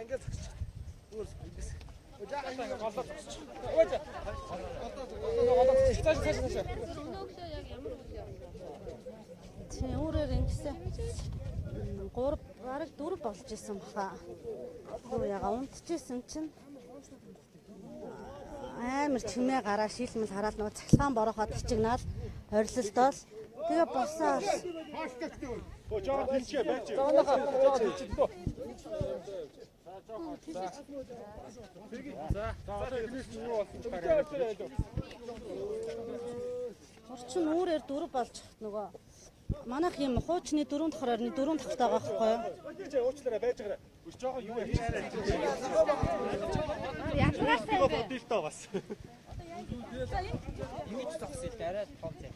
Ингээд зогсчих. Зүгээр ингээс. Жаахан ингэ голоо зогсчих. Өөж. Голоо зогсчих. Цааш цааш цааш. Тийм өөрөөр ингэсэн 3 бараг 4 болж исэн баха. Юу яга унтчихсэн чинь амар чимээ гараа шилмэл хараад нөгөө цахилгаан бороход чигнаал хорилолдоол тэгээ босоо. Жоо тэлчээ байж. Жаахан жоо тэлчээ. За одоо эхнээс нь юу болсон ч гараа. Орчин үүрээр 4 болж нөгөө манайх юм хуучны 4 давхар орны 4 давхартай байгаа байхгүй юу? Тийч уучлаарай байж байгаарай. Үс жоохон юу ярьчих. Ялгаасаа Юу бодъё л тоо бас. Ингэж зогсъё л арай том зай.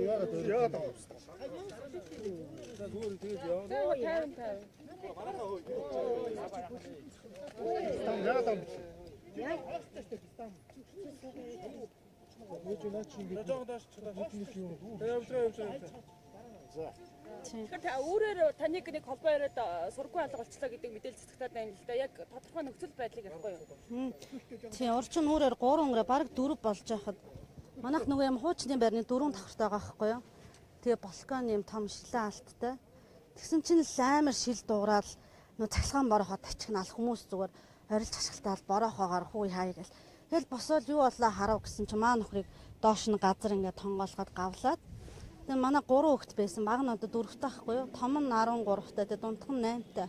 Яагаад байгаа юм бэ? Яагаад байгаа юм бэ? Тэгэхээр та өөрөөр таныг нэг холбоо яриад сургуу алга болчлоо гэдэг мэдээлэл цэцэгтээд байна л да. Яг тодорхой нөхцөл байдлыг ярихгүй юу? Тийм орчин үүрээр 3 өнгөрөө бараг 4 болж байхад манайх нөгөө юм хуучны байрны 4 давхартай байгаа байхгүй юу? Тэгээ балкон юм том шилэн алттай. Тэгсэн чинь л амар шил дуурал нөгөө цахилгаан бороход тачигнаал хүмүүс зүгээр орилж хашгалтаал борохоогоор хүү хай гэл. Тэгэл босоод юу боллоо харав гэсэн чинь маа нөхрийг доош нь газар ингээд тонгоолгоод гавлаад. Тэгээ манай 3 хүүхэд байсан. Баг нь одоо 4-т байхгүй юу? Том нь 13-тай, тэгээ дундх нь 8-тай.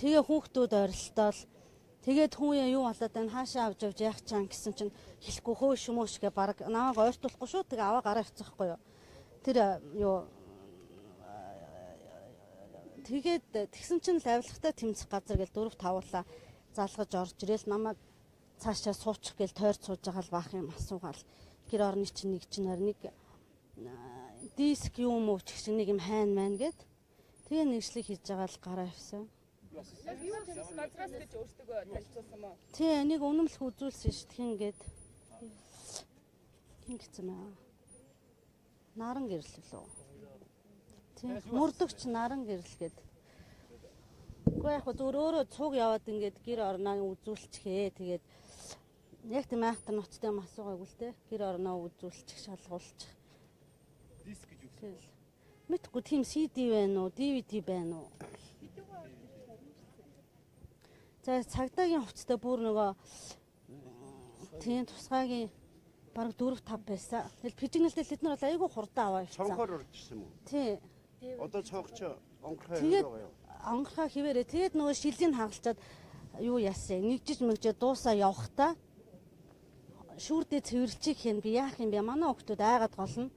Тэгээ хүүхдүүд орилтоол тэгээд хүн юу болоод байна хаашаа авч явж яах чаан гэсэн чинь хэлэхгүй хөөш мөөш гэ баг намайг ойртуулахгүй шүү. Тэгээ аваа гараа явчихгүй юу. Тэр юу тэгээд тэгсэн чинь л авилгатай тэмцэх газар гэл 4 5-уулаа залгаж орж ирээл намайг цаашаа суучих гэл тойрч сууж байгаа л баах юм асуугаал. Гэр орны чинь нэг чинь нэг диск юм уу ч гэсэн нэг юм хайн маань гэд тэгээ нэгшлиг хийж байгаа л гараа явсан. Яг юу гэсэн газраас гэж өөртөө танилцуулсан мó? Тий, нэг үнэмлэх үзүүлсэн шүү дээ хин гээд. Хин гэсэн маа. Наран гэрэл лөө. Тий, мөрдөгч наран гэрэл гээд. Үгүй яг хөө зүгээр өөрөө цуг яваад ингээд гэр орноо үзүүлчихээ. Тэгээд яг тийм айхтар ноцтой юм асуугаагүй л те. Гэр орноо үзүүлчих, шалгуулчих. Диск гэж юу? Тэгэл. Мэдхгүй тийм CD байна уу, DVD байна уу? За цагдаагийн хувцастай бүр нөгөө тийм тусгаагийн бараг 4 5 байсан. Тэгэл пижигнэлтэй тэд нар бол айгүй хурдан аваа явцсан. Цонхоор орж ирсэн юм уу? Тий. Одоо цонхч онгорхой Тэгээд байгаа юу? онгорхой хിവэрэ. Тэгээд нөгөө шилийн хагалчаад юу яасан? Нэгжиж мэгжээ дуусаа явхдаа шүүрдээ цэвэрлчих хин би яах юм бэ? Манай хүүхдүүд айгаад голно.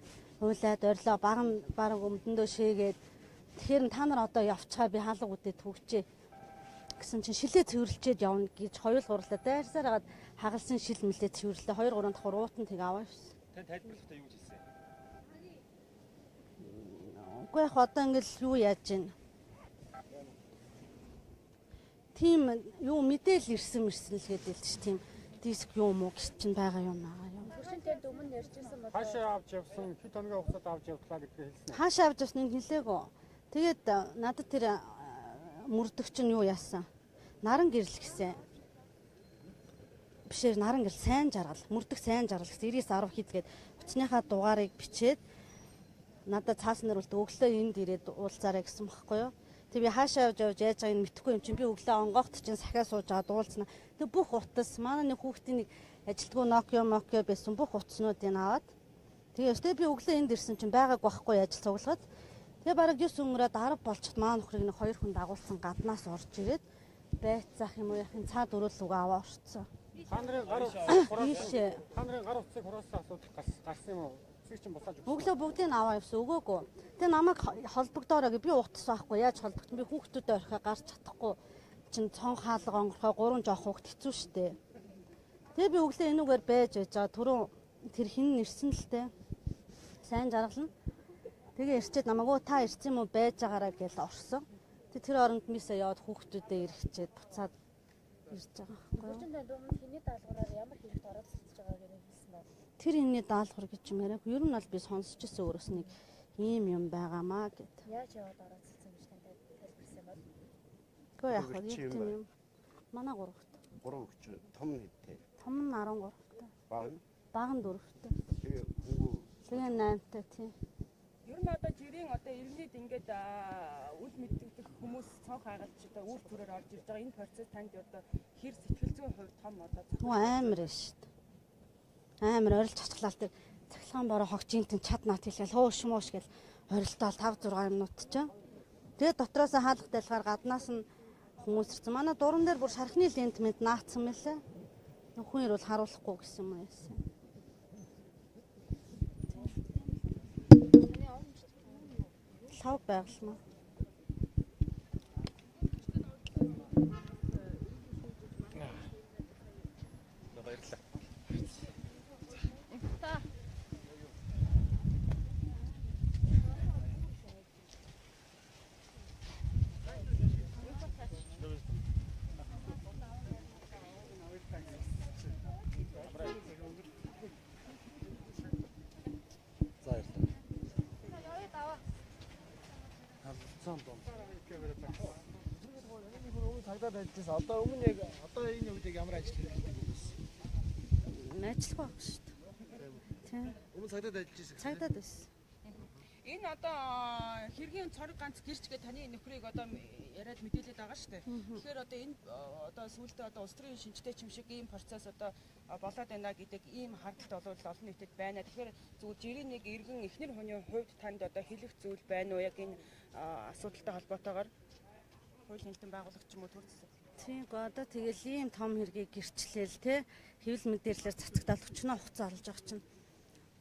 Уйлаад орилоо баг нь бараг өмдөндөө шээгээд тэгэхээр та нар одоо явчихаа би хаалга үдээ төгчээ гэсэн чинь шилээ цэвэрлчээд явна гэж хоёул гурлаа дайрсаар хагаад хагалсан шил мэлээ цэвэрлээ 2 3 давхар уутан тэг аваа явсан. Тань тайлбарлахдаа юу гэж хэлсэн? Үгүй яг одоо ингээл юу яаж гин. Тийм юу мэдээл ирсэн мэрсэн л гэдэг л чи тийм диск юм уу гэж чинь байгаа юм аа юм. Хөршин танд өмнө ярьжсэн бол Хаашаа авч явсан, хэд хоногийн хугацаанд авч явдлаа гэдгийг хэлсэн. Хаашаа авч явсныг хэлээгүү. Тэгээд надад тэр мөрдөгч нь юу яасан? Наран гэрэл гэсэн. Бишээр наран гэрэл сайн жаргал, мөрдөх сайн жаргал гэсэн 99 10 хийдгээд утасныхаа дугаарыг бичээд надад цаасан нэр үлдээ өглөө энд ирээд уулзаарай гэсэн багхгүй юу? Тэг би хаашаа явж явж яаж байгааг нь мэдэхгүй юм чинь би өглөө онгоогт чинь сахиа сууж байгаа дуулцна. Тэг бүх утас манай нэг хүүхдийн нэг ажилтгүй Nokia Nokia байсан бүх утаснуудыг аваад тэгээ өстэй би өглөө энд ирсэн чинь байгаагүй байхгүй ажил цуглахад тэгээ бараг 9 өнгөрөөд 10 болчиход маа нөхрийг нэг хоёр хүн дагуулсан гаднаас орж ирээд байцаах юм уу яхин цаа дөрөөл үгээ аваа орцсон. Та нарын гар утсыг хураасан. Ийшээ Та нарын гар утсыг хураасан асуудал гарсан юм уу? Утсыг чинь буцааж өгсөн. Өглөө бүгдийг аваа явсан өгөөгүй. Тэгээ намайг холбогдоорой гэ би утас байхгүй яаж холбогдсон би хүүхдүүдэд орхио гарч чадахгүй чин цон хаалга онгорхой гурван жоох хүүхд хэцүү шттэ. Тэгээ би өглөө энүүгээр байж байж байгаа түрүүн тэр хин нэрсэн л дээ. Сайн жаргална. Тэгээ ирчээд намайг өө та ирсэн юм уу байж байгаараа гэж орсон. Тэгээ тэр оронд мисээ яваад хүүхдүүдэд ирэхчээд буцаад ирж байгаа байхгүй юу? Хөршин танд өмнө хэний даалгавраар ямар хэрэгт оролцож байгааг нь хэлсэн. Тэр юмны даалгавар гэж юм яриаг. Ер нь бол би сонсч ирсэн өөрөөс нэг ийм юм байгаамаа гэд. Яаж яваад оролцсон гэж танд тайлбарласан бол? Үгүй яг хөө тийм юм. Манай 3 хөлт. 3 хөлт том нь хэдтэй? Том нь 13 хөлт. Баг нь? Баг нь 4 хөлт. Тэгээ хөнгөө. Тэгээ 8-тай тийм. Ер нь одоо жирийн одоо иргэнийд ингээд үл мэддэгдэх хүмүүс цонх хагалж одоо үр төрөөр орж ирж байгаа энэ процесс танд одоо хэр сэтгэл зүйн хувьд том одоо амар шүү дээ. Амар орилж цоцглаал тэр цахилгаан бороо хогчийн тэн чад нат хэлгээл хөөш мөөш гэл орилтоол 5 6 минут чинь. Тэгээ дотроос хаалга тайлгаар гаднаас нь хүмүүс ирсэн. Манай дуран дээр бүр шархны лент мэд наацсан мэлээ. Хүн ирвэл харуулахгүй гэсэн юм яасан. Лав байгалмаа. Баярлалаа. Цагдаад ажилласан. Одоо өмнө яг одоо энэ үед яг ямар ажил хийдэг вэ? Ажиллах байх шүү дээ. Тийм. Өмнө цагдаад ажиллаж байсан. Цагдаад байсан. Энэ одоо хэргийн цорог ганц гэрч гэ таны нөхрийг одоо яриад мэдээлээд байгаа шүү дээ. Тэгэхээр одоо энэ одоо сүүлдээ одоо улс төрийн шинжтэй чим шиг ийм процесс одоо болоод байна гэдэг ийм хардлагт бол олон нийтэд байна. Тэгэхээр зүгээр жирийн нэг иргэн эхнэр хүний хувьд танд одоо хэлэх зүйл байна уу? Яг энэ асуудалтай холбоотойгоор хууль хяналтын байгуулагч юм уу төр засаг. Тийм гоо одоо тэгэл ийм том хэргийг гэрчлээл те хэвлэл мэдээлэлээр цацагдал өчнөө хугацаа олж байгаа чинь.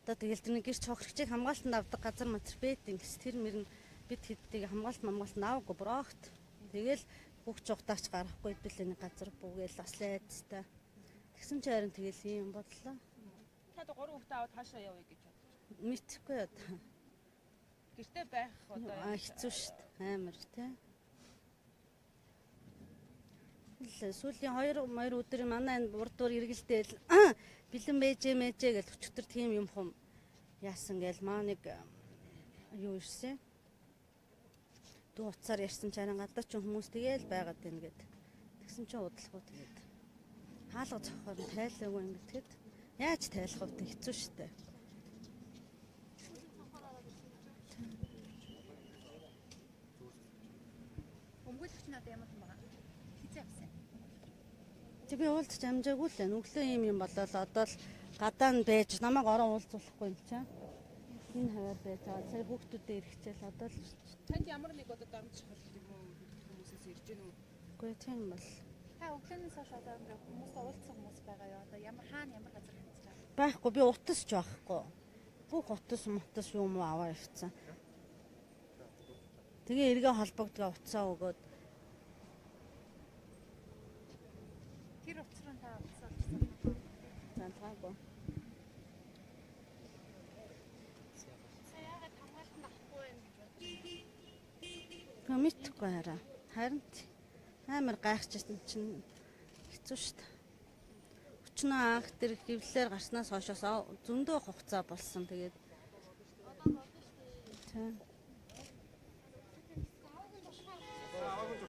Одоо тэгэл тэр нэг гэрч хохирогчийг хамгаалтанд авдаг газар матер бэдин гэс тэр мөр нь бид хэддийг хамгаалт мамгаалт аваагүй брогт. Тэгэл бүх жугтаач гарахгүй билээ нэг газар бүгээл бас лайцтай. Тэгсэн чи харин тэгэл ийм бодлоо. Та 3 хүүхдээ аваад хаашаа явъя гэж бодож байна? Мэдхгүй одоо. Гэртээ байх одоо хэцүү шүү дээ. Амар те. Сүүлийн 2 өдөр манай энэ урд дур эргэлдээл бэлэн бэжээ мэжээ гэл өчтөр тийм юм хум яасан гээл маа нэг юу ирсэн. Дүү уцаар ярьсан ч харин гадаа ч хүмүүс тэгээл байгаад байна гэд. Тэгсэн чинь удалгүй тэгээд хаалга зохихоор нь тайлаагүй юм гэхэд яаж тайлах вэ хэцүү шттэ. Өмгөөлөгч нь одоо ямар хүн байгаа? Хизээ авсан. Тэг би уулзч амжаагүй л байна. Өглөө ийм юм болоод одоо л гадаа нь байж намайг орон уулзуулахгүй юм чаа. Энэ хаваар байж байгаа. Сая хүүхдүүдээ ирэхчээл одоо л танд ямар нэг одоо дарамт шахалт юм уу хүмүүсээс ирж гэнэ үү? Үгүй тийм бол. Та өглөөнөөс хойш одоо ингээ хүмүүстэй уулзсан хүмүүс байгаа юу? Одоо ямар хаана ямар газар хандж байгаа? Байхгүй би утас ч байхгүй. Бүх утас мутас юм уу аваа явцсан. Тэгээ эргээ холбогдгоо утсаа өгөөд тэр утас руу та утас олчихсан уу? Залгаагүй. Яагаад хамгаалтанд авахгүй байна гэж бодож байна? Мэдхгүй хараа. Харин амар гайхчихсан чинь хэцүү шүү дээ. Өчнөө анх тэр хэвлэлээр гарснаас хойшоос зөндөө хугацаа болсон. Тэгээд тийм.